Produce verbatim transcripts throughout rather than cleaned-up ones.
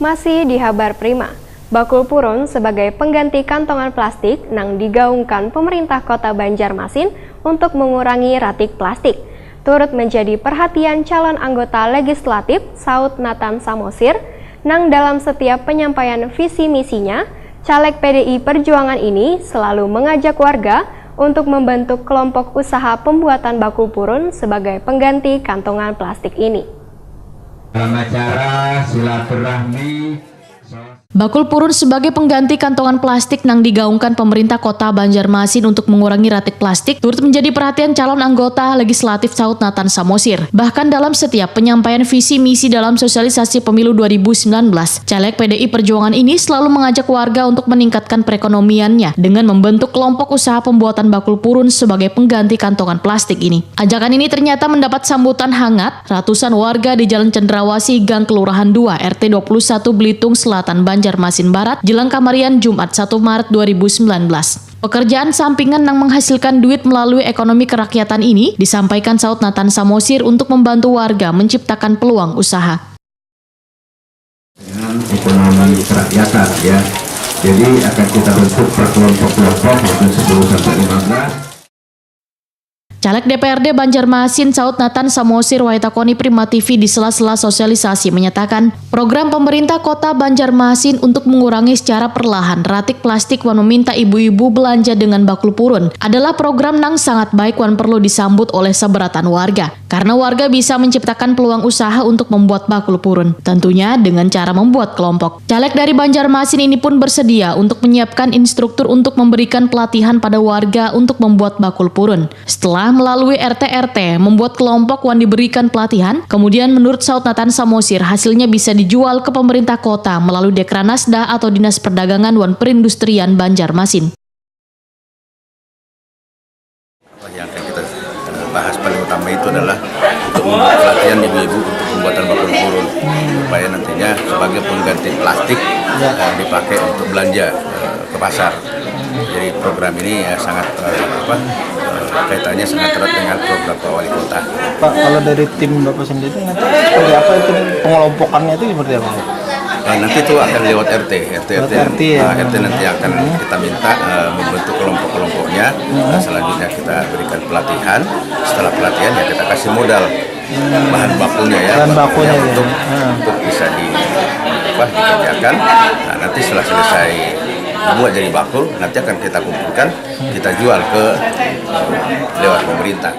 Masih di Habar Prima, bakul purun sebagai pengganti kantongan plastik nang digaungkan pemerintah kota Banjarmasin untuk mengurangi ratik plastik, turut menjadi perhatian calon anggota legislatif, saut Nathan Samosir, nang dalam setiap penyampaian visi misinya, caleg P D I Perjuangan ini selalu mengajak warga untuk membentuk kelompok usaha pembuatan bakul purun sebagai pengganti kantongan plastik ini. Dalam acara silaturahmi Bakul purun sebagai pengganti kantongan plastik nang digaungkan pemerintah kota Banjarmasin untuk mengurangi ratik plastik turut menjadi perhatian calon anggota legislatif, saut Nathan Samosir. Bahkan dalam setiap penyampaian visi misi dalam sosialisasi pemilu dua ribu sembilan belas, caleg P D I Perjuangan ini selalu mengajak warga untuk meningkatkan perekonomiannya dengan membentuk kelompok usaha pembuatan bakul purun sebagai pengganti kantongan plastik ini. Ajakan ini ternyata mendapat sambutan hangat ratusan warga di Jalan Cendrawasih, Gang Kelurahan dua, R T dua puluh satu, Belitung Selatan, Banjarmasin Barat, jelang kamarian Jumat satu Maret dua ribu sembilan belas. Pekerjaan sampingan nang menghasilkan duit melalui ekonomi kerakyatan ini disampaikan, saut Nathan Samosir, untuk membantu warga menciptakan peluang usaha. Dengan ekonomi kerakyatan, ya. Jadi akan kita bentuk per kelompok-kelompok, mungkin sepuluh sampai lima belas. Caleg D P R D Banjarmasin, saut Nathan Samosir, wayah ditakoni Prima T V di sela-sela sosialisasi, menyatakan program pemerintah kota Banjarmasin untuk mengurangi secara perlahan ratik plastik wan meminta ibu-ibu belanja dengan bakul purun adalah program nang sangat baik wan perlu disambut oleh sabarataan warga. Karena warga bisa menciptakan peluang usaha untuk membuat bakul purun, tentunya dengan cara membuat kelompok. Caleg dari Banjarmasin ini pun bersedia untuk menyiapkan instruktur untuk memberikan pelatihan pada warga untuk membuat bakul purun. Setelah melalui R T R T membuat kelompok wan diberikan pelatihan, kemudian menurut, saut Nathan Samosir, hasilnya bisa dijual ke pemerintah kota melalui Dekranasda atau Dinas Perdagangan wan Perindustrian Banjarmasin. Yang akan kita bahas paling utama itu adalah untuk membuat pelatihan ibu-ibu untuk pembuatan bakul purun, supaya nantinya sebagai pengganti plastik yang dipakai untuk belanja, eh, ke pasar. Jadi program ini ya sangat, eh, apa, eh, kaitannya sangat erat dengan program Pak Wali Kota. Pak, kalau dari tim Bapak sendiri nanti seperti apa itu, pengelompokannya itu seperti apa? Nah, nanti itu akan lewat R T, R T, Lewat RT, R T, ya. Nah, R T nanti akan kita minta, eh, membentuk kelompok-kelompoknya. Nah, selanjutnya kita berikan pelatihan. Setelah pelatihan ya kita kasih modal bahan bakunya ya, Bahan bakunya, ya. untuk Hmm. untuk bisa di apa, dikerjakan. Nah, nanti setelah selesai buat jadi bakul, nanti akan kita kumpulkan, kita jual ke, eh, lewat pemerintah.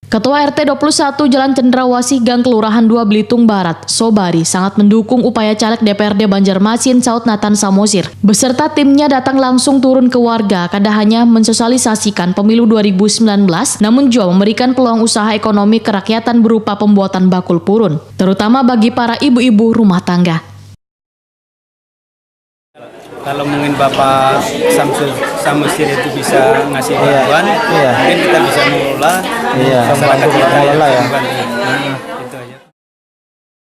Ketua R T dua puluh satu Jalan Cendrawasih, Gang Kelurahan dua, Belitung Barat, Sobari, sangat mendukung upaya caleg D P R D Banjarmasin, saut Nathan Samosir, beserta timnya datang langsung turun ke warga, kada hanya mensosialisasikan pemilu dua ribu sembilan belas, namun jua memberikan peluang usaha ekonomi kerakyatan berupa pembuatan bakul purun, terutama bagi para ibu-ibu rumah tangga. Kalau mungkin Bapak Samsul Samusir itu bisa ngasih Iya. bantuan, Iya. Mungkin kita bisa mengelola Iya, masyarakat membantu kita mengelola, ya. Membantu.